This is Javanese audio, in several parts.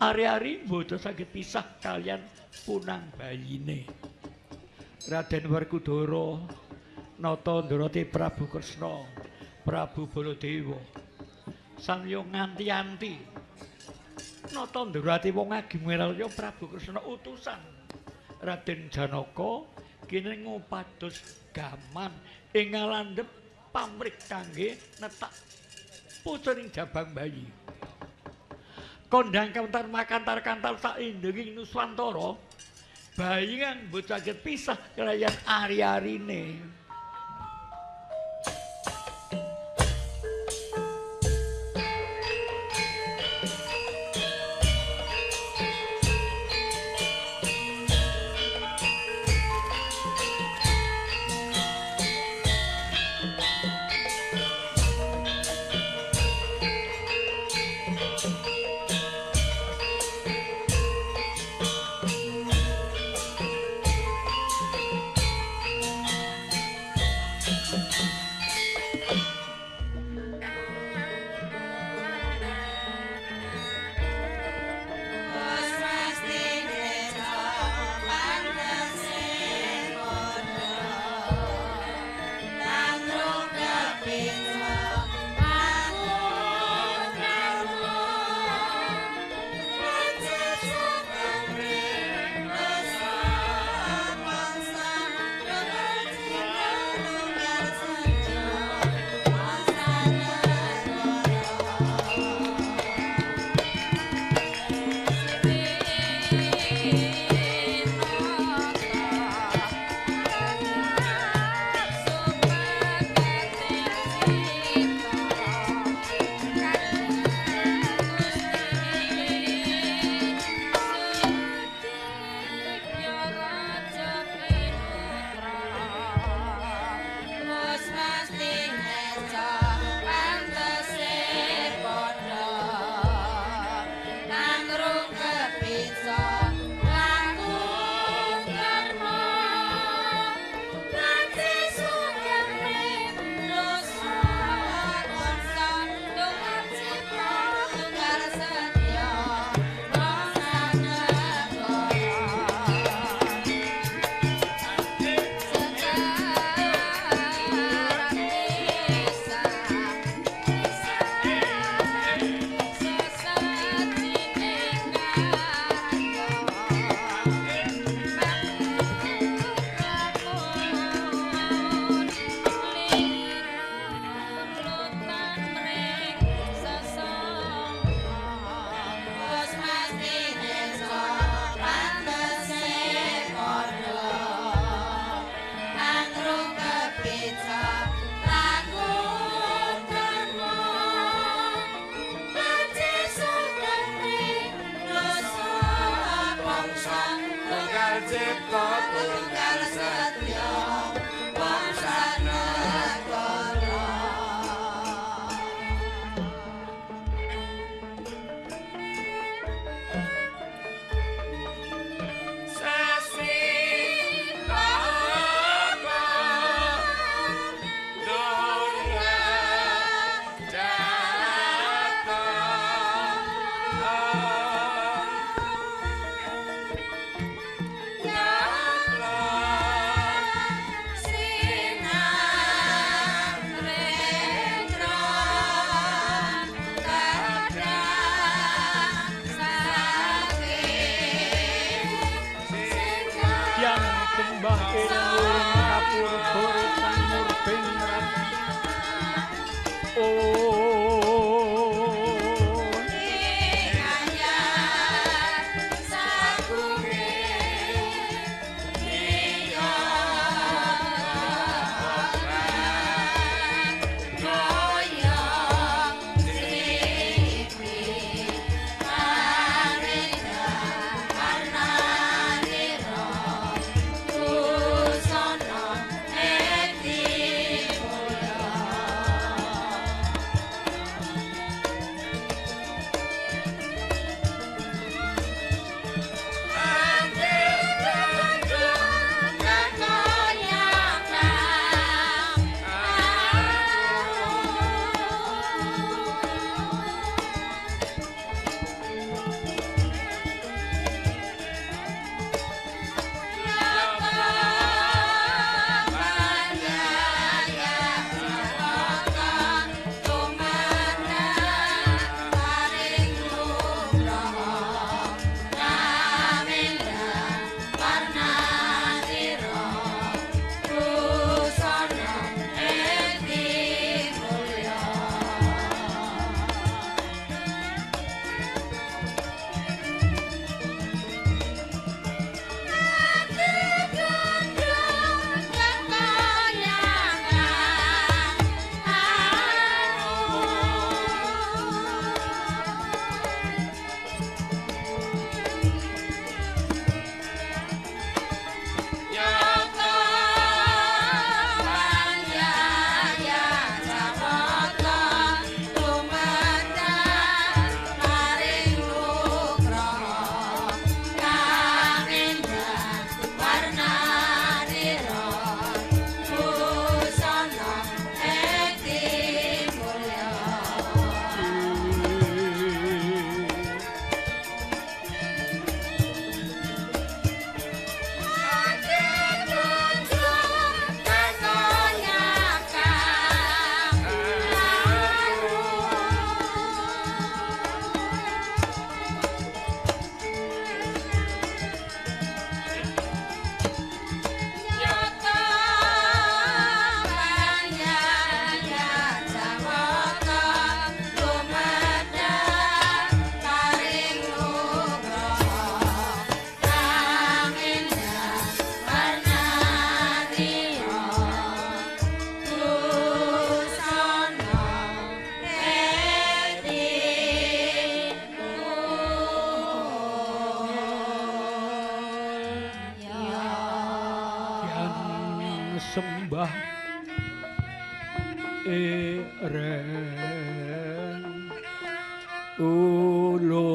Ari-ari mboten saged pisah kalian punang bayine. Raden Werkudara nata ndoroti Prabu Kresna, Prabu Baladewa. Samya nganti-anti nata ndorati wong ageng wiralya Prabu Kresna utusan Raden Janaka kene ngupados gaman ing ngalandhep pamrih kangge netak pucuning jabang bayi. Kondang kawentar makantar-kantar saindenging Nuswantara, bayi kang mboten saged pisah kalayan ari-arine. Yeah. sembah eren ulun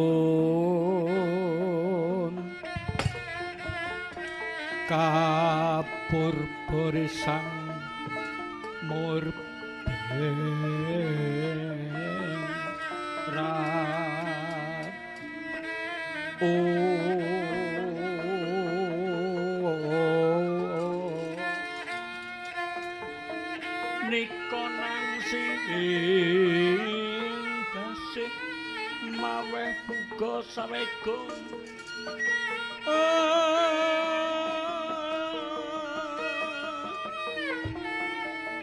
kapur sang murbeng rat nika nang sing kasih maweh muga sawega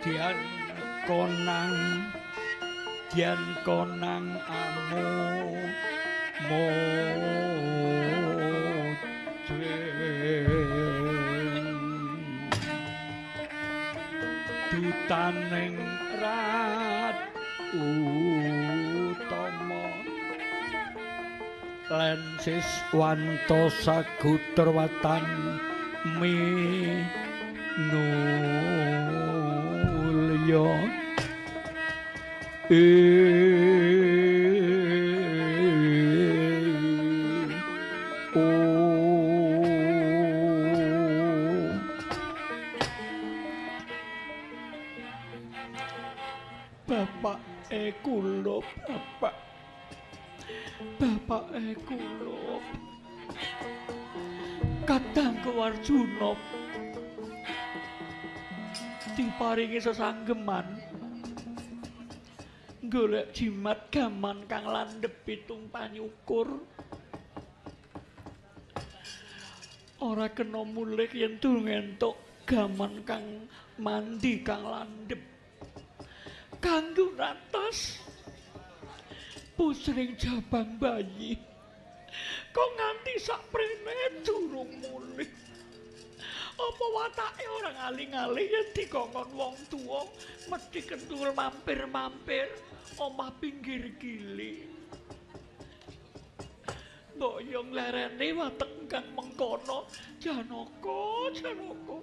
dian konang amu mojeng dutaning rat utama len siswanto sagutrwatan minulya Bapak kula bapak kula kadangku Arjuna diparingi sesanggeman golek jimat gaman kang landhep pitung panyukur ora kena mulih yen durung entuk gaman kang mandi kang landhep kanggo natas pusring jabang bayi kok nganti sakprene durung mulih. Apa watake ora ngalih-ngalih yen dikongkon wong tuwa mesti kentul mampir-mampir omah pinggir gili. Mbok yo nglereni watek kang mengkono Janaka, Janaka.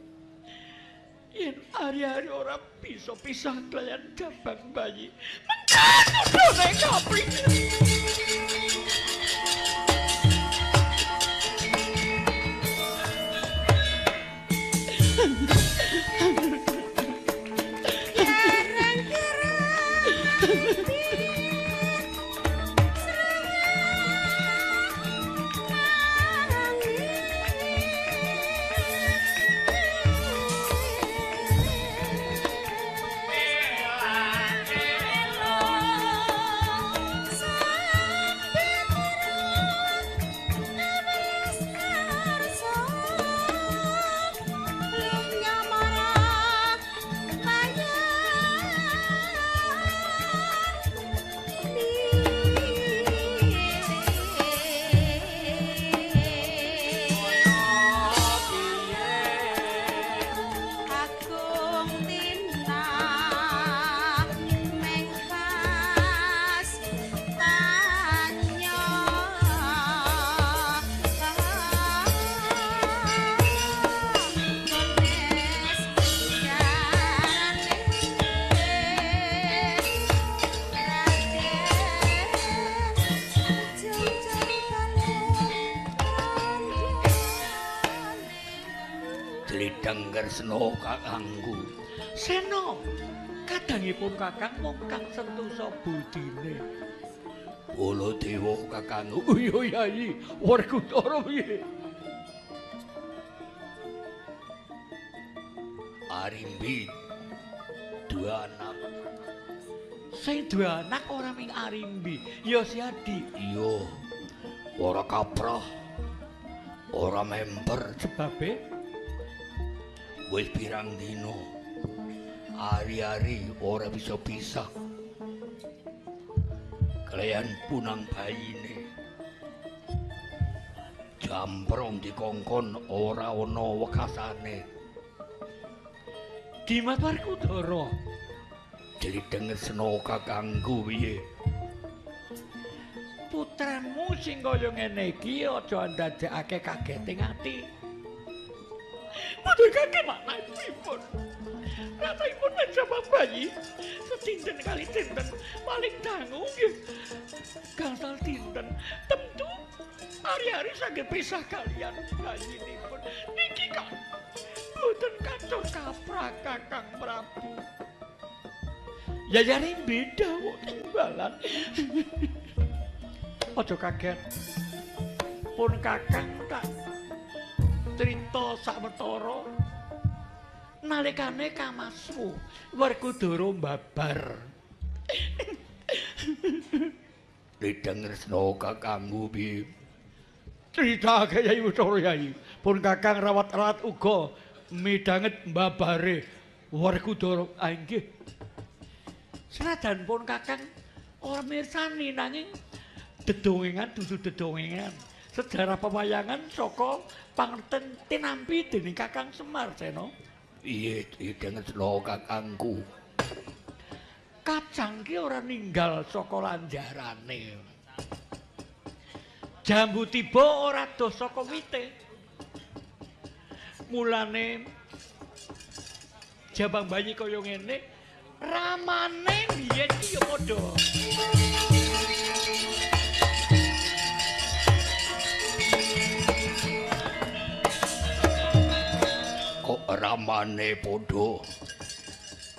Yen ari-ari ora bisa pisah kaliyan jabang bayi, mengkono kapri. Seno kakangku. Seno, kadangipun kakang mung kang sentosa budine. Baladewa kakangku. Iya yayi, Werkudara piye? Arimbi dua anak. Sing duwe anak ora ming Arimbi, ya si Adi. Iya. Ora kaprah. Ora memper sebabe wis pirang dina ari-ari ora bisa pisah kaliyan punang bayine jamprong dikongkon ora ana wekasane. Dimas Werkudara jlideng sena kakangku piye? Putramu sing kaya ngene iki aja ndadekake kaget ing ati. Padha kakek maknanipun. Rasipun jabang bayi sedinten kali dinten paling dangu nggih gangsal dinten. Tentu ari-ari saged pisah kalian bayinipun. Niki kok boten kados kaprah Kakang Prabu. Yayane beda kok timbalan. Aja kaget. Pun Kakang tak crita sawetara nalikane kamasmu Werkudara mbabar. Lidang Kresna kakangku piye? Critake Yai Uthara Yai. Pun Kakang rawat-rawat uga midhanget mbabare Werkudara. Ah nggih. Senajan pun Kakang ora mirsani nanging dedongengan dudu dedongengan. Sejarah pewayangan saka pangerten tinampi dening Kakang Semar Sena. Piye Lidang Kresna kakangku? Kacang ki ora ninggal saka lanjarane. Jambu tiba ora doh saka wite. Mulane jabang bayi kaya ngene ramane biyen ki ya padha. Kok ramane padha?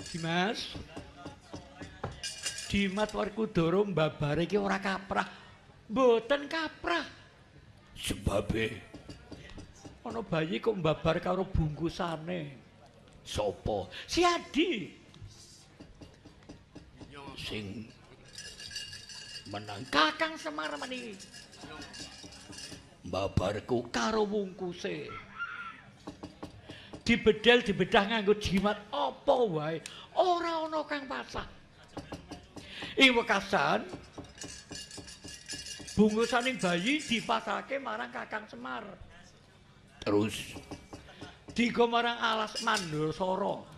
Dimas. Dimas Werkudara mbabare iki ora kaprah. Mboten kaprah. Sebabe ana bayi kok mbabar karo bungkusane. Sopo? Si Adi. Sing menang Kakang Semar meni. Mbabarku karo wungkuse. Dibedel dibedah nganggo jimat apa wae, ora ana kang pasah. Ing wekasan bungkusaning bayi dipasahke marang Kakang Semar. Terus digo marang alas Mandasara.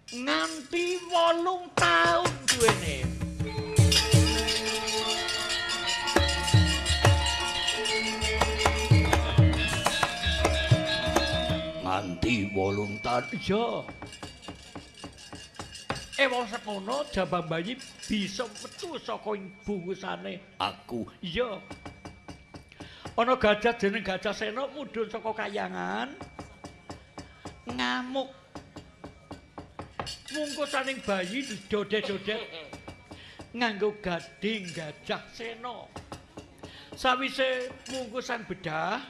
Nganti 8 taun duwene. Nganti 8 taun. Iya. Ewa semono jabang bayi bisa metu saka ing bungkusane aku. Iya. Ana gajah jeneng Gajah Sena mudhun saka kayangan ngamuk. Bungkusaning bayi didodet-dodet nganggo gading Gajah Sena. Sawise bungkusan bedah,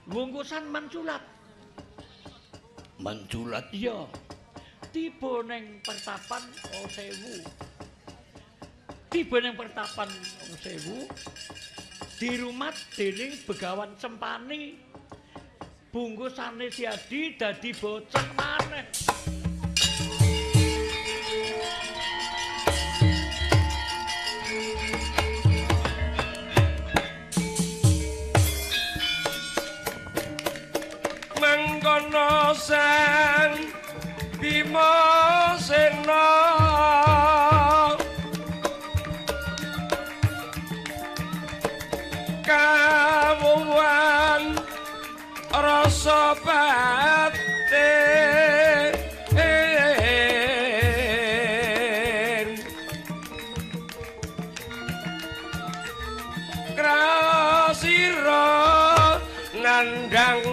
bungkusan menculat. Menculat? Iya. Tiba ning pertapan Sewu. Tiba ning pertapan Sewu dirumat dening Begawan Sempani. Bungkusane si Adi dadi bocah maneh. Mangkono Sang Bima Sena kawuwan rasa batin krasira nandhang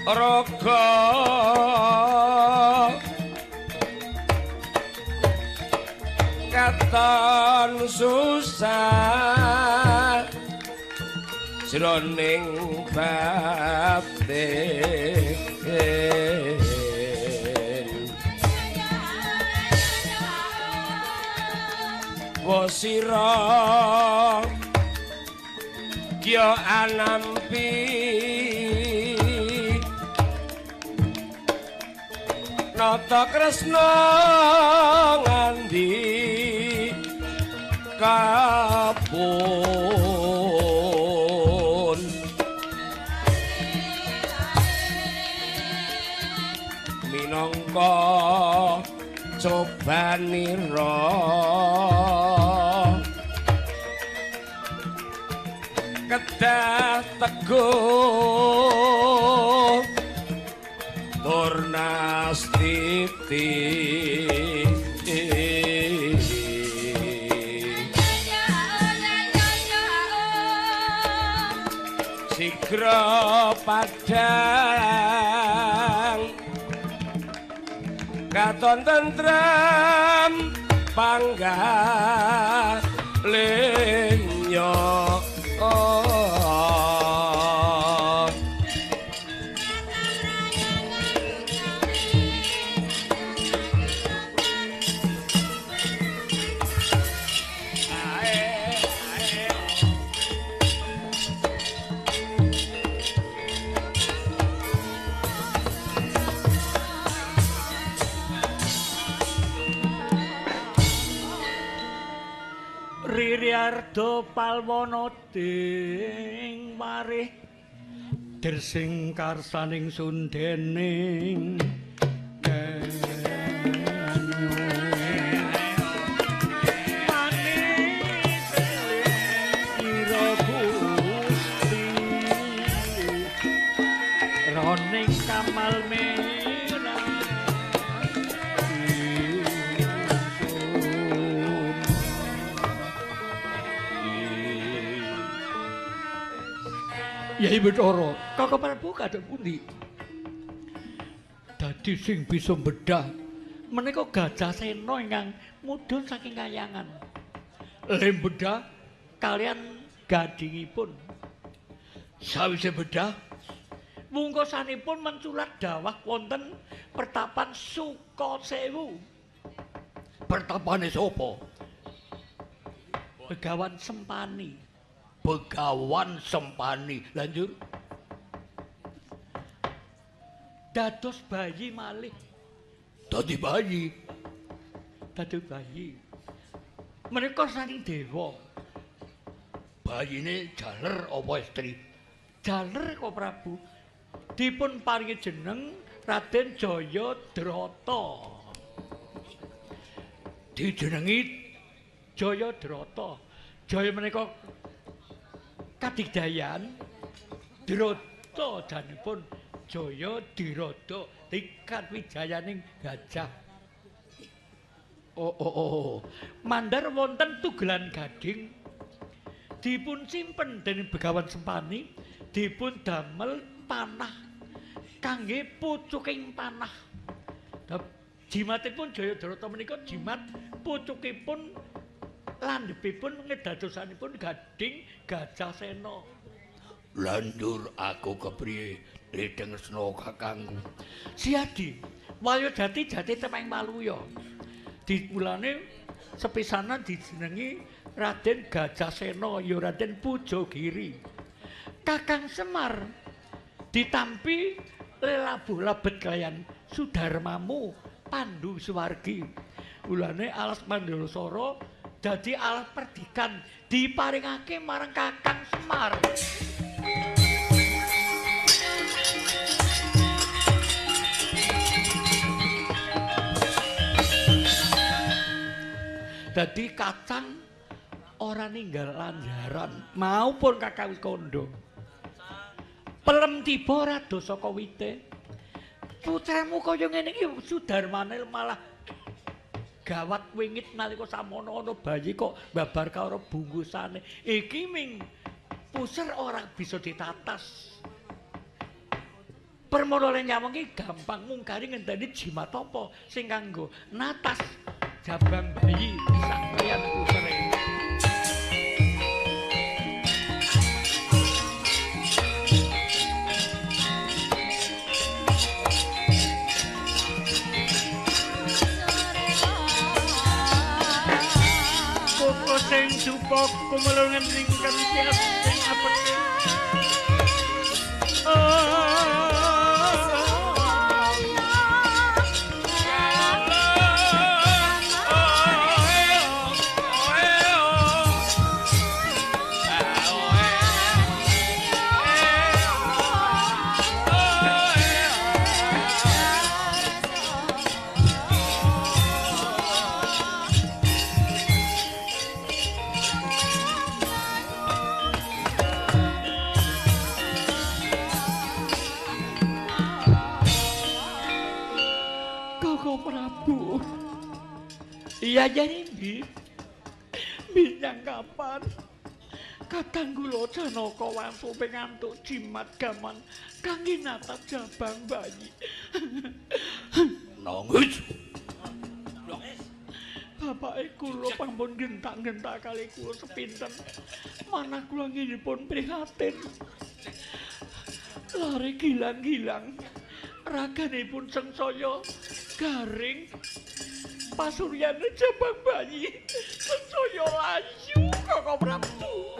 raga katon susah jroning batin wasira kya anampi Nata Kresna ngandi kapun minangka cobanira kedah teguh tur nastiti. Sigra padang katon tentrem panggah lenyo. Ririardo palwana ding warih dersing karsaning sundening manis ira Gusti roning kamal merah. Yai Bathara, Kakang Prabu kadhep pundi? Dadi sing bisa bedah menika Gajah Sena ingkang mudhun saking kayangan. Lem bedah kalian gadingipun. Sawise bedah wungkusanipun menculat dawah wonten pertapan Sukasewu. Pertapane sapa? Begawan Sempani. Begawan Sempani. Lanjut. Dados bayi malih. Dadi bayi. Dadi bayi. Menika saking dewa. Bayine jaler apa estri? Jaler kok Prabu. Dipun paringi jeneng Raden Jayadrata. Dijenengi Jayadrata. Jaya menika kadigdayan, Drata janipun Jaya Dirada tikat wijayaning gajah. Oh, oh, oh. Mandar wonten tugelan gading dipun simpen dening Begawan Sempani, dipun damel panah kangge pucuking panah. Jimatipun Jayadrata menika jimat pucukipun landhepipun ngedadosanipun gading Gajah Sena. Lanjur aku kepriye Rideng Sena kakangku? Siadi, Wayo Jati jati temeng Waluya. Dipulane sepisanan dijenengi Raden Gajah Sena ya Raden Pujagiri. Kakang Semar ditampi lelabuh lebet kaliyan Sudarmamu Pandu Suwargi. Ulane alas Mandalasara dadi alas perdikan diparingake marang Kakang Semar. Dadi kacang ora ninggal lanjaran maupun kakang wis kandha. Pelem tiba ora do saka wite. Putramu kaya ngene iki Sudarmane malah gawat wingit nalika samono ana bayi kok babar karo bungkusane. Iki ming puser ora bisa ditatas. Permana le nyawang iki gampang mungkari ngenteni jimat apa sing kanggo natas jabang bayi sakriyan pusere. Koko sing dupa kumulungan ringken tias sing apet. Iya jane binyang kapan? Kadang kula Janaka wangsul pengantuk jimat gaman kangge natap jabang bayi. Nangis. Bapake kula pampun gentak-gentak kali kula sepinten. Manah kula nggihipun prihatin. Lare gilang-gilang. Raganipun sengsaya garing. Pasuryane jabang bayi sengsaya layu Kakang Prabu.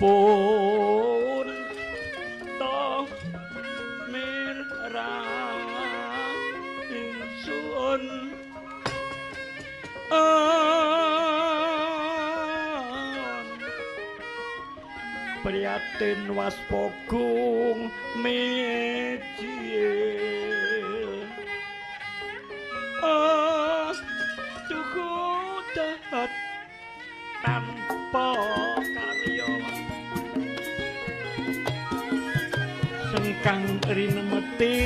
Pun to mirang ingsun prihatin waspogung mijil tuku dahat tanpa karya sengkang rinemeti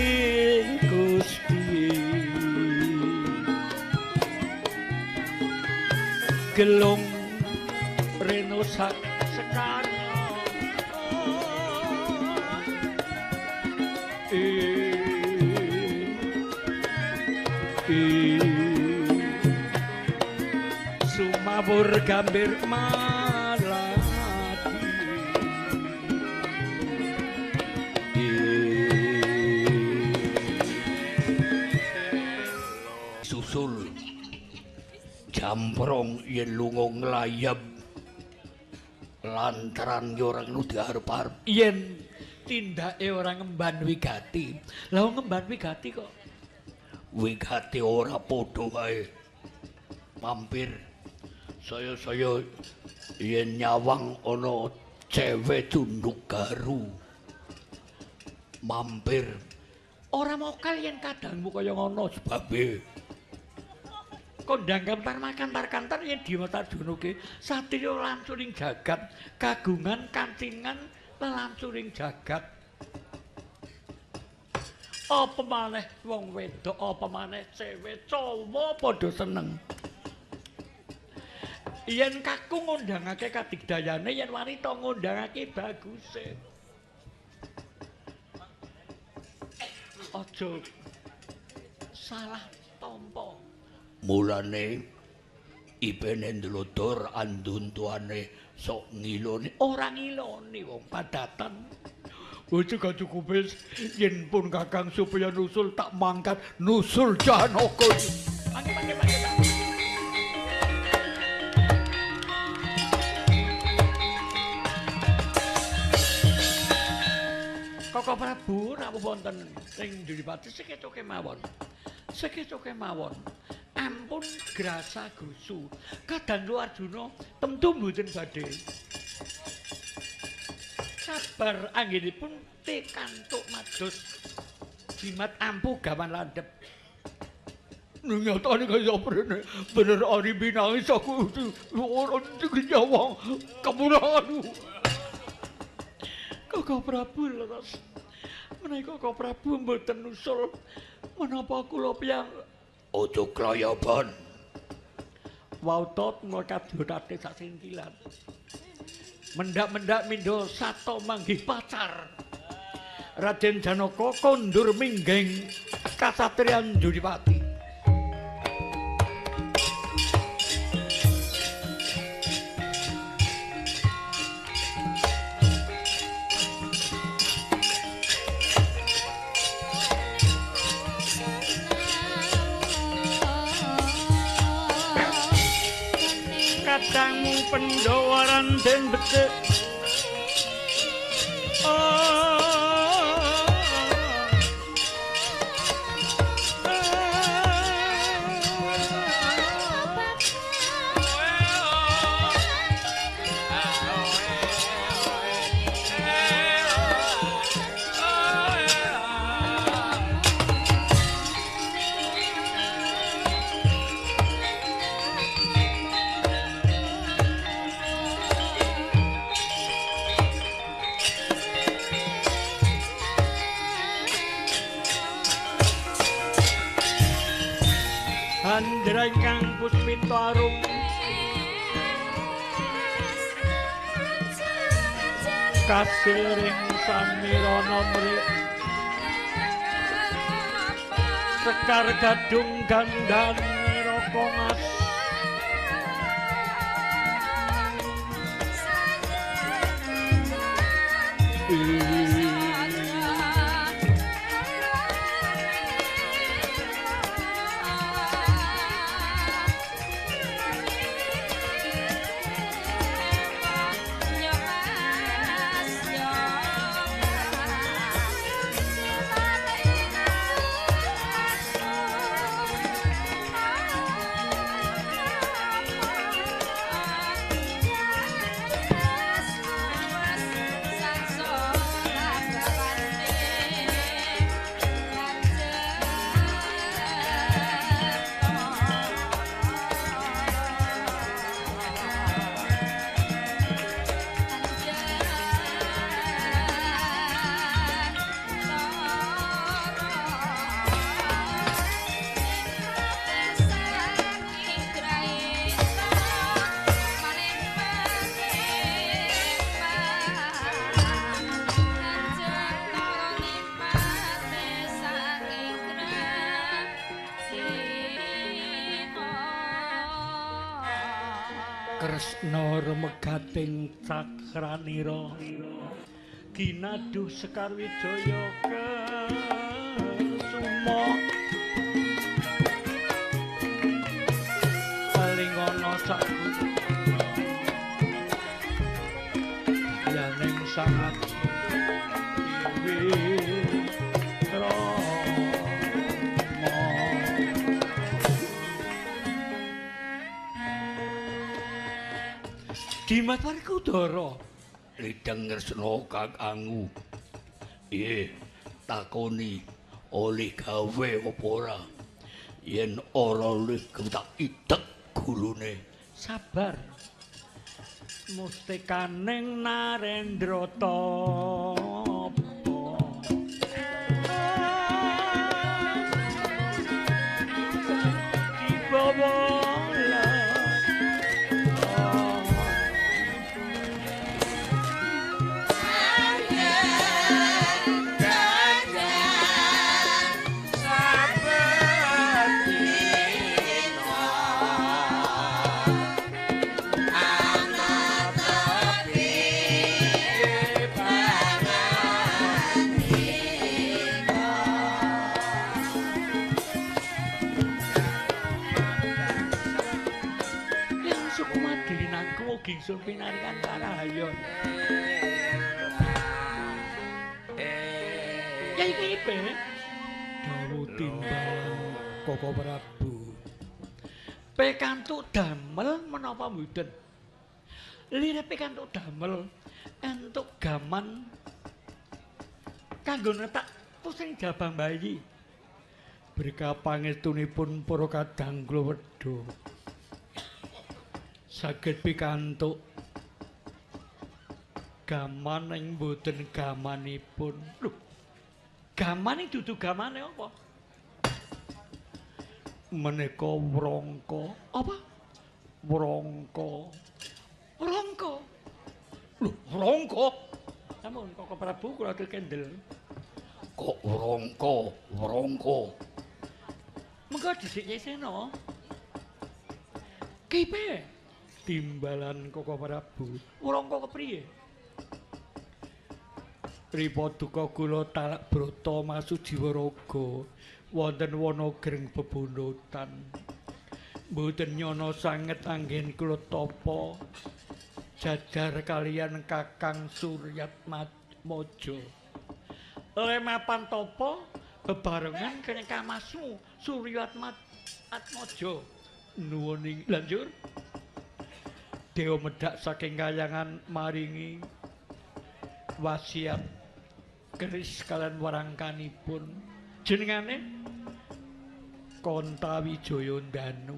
Gusti gelung renosak sekarang sumawur gambir malati susul jamprong yen lunga nglayab lantaran yo ora nu diarep-arep yen tindake ora ngemban wigati. Lah wong ngemban wigati kok wigati ora padha wae. Mampir saya-saya yen nyawang ana cewe tunduk garu. Mampir ora mokal yen kadangmu kaya ngono sebabe kondang kantar makan tarkantar yen diwatadunuke satriya lancuring jagat kagungan kancingan lelancuring jagat. Apa maneh wong wedok, apa maneh cewek cowok padha seneng. Yen kakung ngundangake kadigdayane, yen wanita ngundangake baguse. Aja salah tampa. Mulane ipene ndlotor andun tuane sok ngiloni, ora ngiloni wong padatan. Wis cukup wis yen pun Kakang supaya nusul tak mangkat nusul Janaka. Mangke mangke mangke. Koko Prabu rawuh wonten ing Juripati sekeca kemawon. Sekeca kemawon. Ampun grasa grusu. Kadangku Arjuna tentu mboten badhe. Sabar anggenipun pikantuk mados jimat ampuh gawan landhep. Nyatane kaya prene bener ari binangis aku ora nyawa kemuranu. Koko Prabu leres. Menawi Koko Prabu mboten nusul menapa kula piyang aja klayaban. Wautot mlekadotate sak singkilan. Mendak-mendak mindha sato manggih pacar. Raden Janaka kondur mingging kasatriyan Juripati. Kadangmu Pandhawa Raden becik. Andra ingkang puspita arum kasiring samirana mrik sekar gadung gandan raka mas Kresna remegating cakranira ginaduh Sekar Wijaya kesuma paling ana saku yaning sangat Dimas Werkudara lidang Kresna kakangku. Iye, takoni oleh gawe apa ora? Yen ora oleh tak idek gulune. Sabar. Mustikaning Narendra tapa. Dibawa Gingsun pinarikan karahayon. Kayak pe? Dawuh timbalan Koko Prabu. Pikantuk damel menapa mboten? Lire pikantuk damel entuk gaman kanggo netak pusing jabang bayi. Berkah pangestunipun para kadang kula wedha. Saged pikantuk gaman ing mboten gamanipun. Lho, gaman iki dudu gamane apa? Menika wrangka. Apa? Wrangka. Wrangka. Lho, wrangka. Sampun Koko Prabu kula kendel. Kok wrangka, wrangka. Mengko dhisik Sena. Kipe? Timbalan Koko Prabu. Wrangka kepriye? Ripaduka kula talak brata masujiwa raga wonten wana greng bebondotan. Mboten nyana sanget anggen kula tapa jajar kaliyan Kakang Suryatmaja. Lemapan tapa bebarengan kene Kamasmu Suryatmaja. Nuwun ing lanjur dewa medhak saking kayangan maringi wasiat keris kalian warangkanipun jenengane Kontawijaya Ndanu.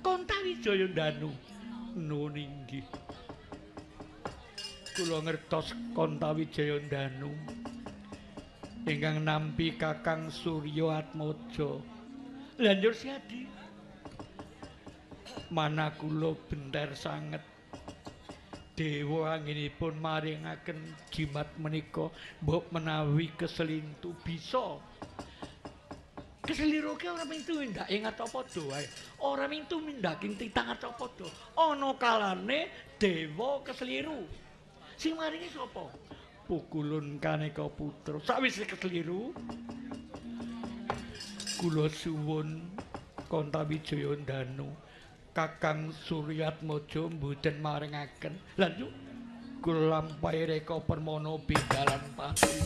Kontawijaya Ndanu nuwun inggih. Kula ngertos Kontawijaya Ndanu ingkang nampi Kakang Surya Atmaja. Lanjur Siadi, mana kula benter sanget. Dewa anggenipun maringaken jimat menika mbok menawi keselintu bisa. Keseliru ki ora mung tumindak ing padha wae. Ora mung tumindak ing titang padha. Ana kalane dewa keseliru. Sing maringi sapa? Pukulun Kaneka Putra. Sawise keseliru kula suwun Kontawijaya Ndanu Kakang Suryatmaja mboten maringaken. Lan kula lampahi reka permana binggalan pati.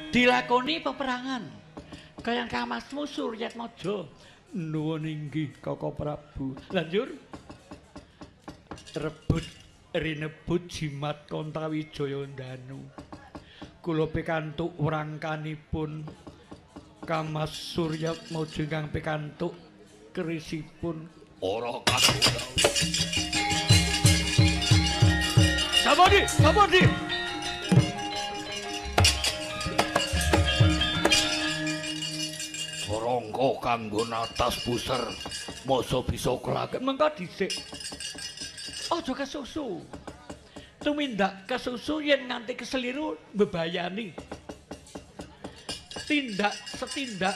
Dilakoni peperangan kayang Kamasmu Suryatmaja. Nuwun inggih Koko Prabu. Lanjur rebut rinebut jimat Kontawijaya Ndanu. Kula pikantuk wrangkanipun Kamas Suryatmaja ingkang pikantuk kerisipun ora katon. Sabodi, sabodi. Wrangka kanggo natas buser masa bisa kelakon. Mengko dhisik. Aja kesusu. Tumindak kesusu yen nganti keseliru mbebayani. Tindak setindak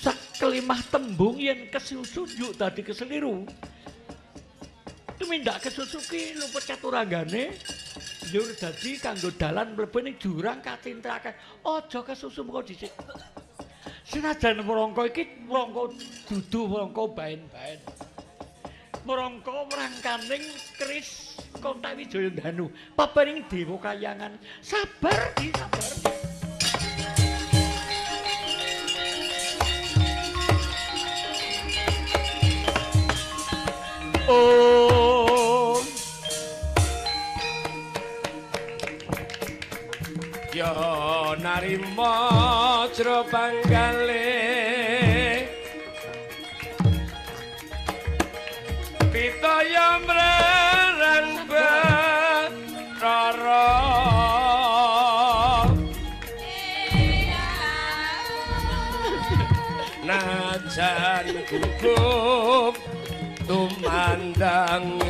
sakelimah tembung yen kesusu njuk dadi keseliru. Tumindak kesusu ki luput katuranggane njur dadi kanggo dalan mlebu ning jurang kacintrakan. Aja kesusu mengko dhisik. Senajan wrangka iki wrangka dudu wrangka baen-baen. Wrangka wrangkaning keris Kontawijaya Ndanu paparing dewa kayangan. Sabar di sabar. Oh ya narima jro panggale pitaya mrerang bathara najan gugup tumandang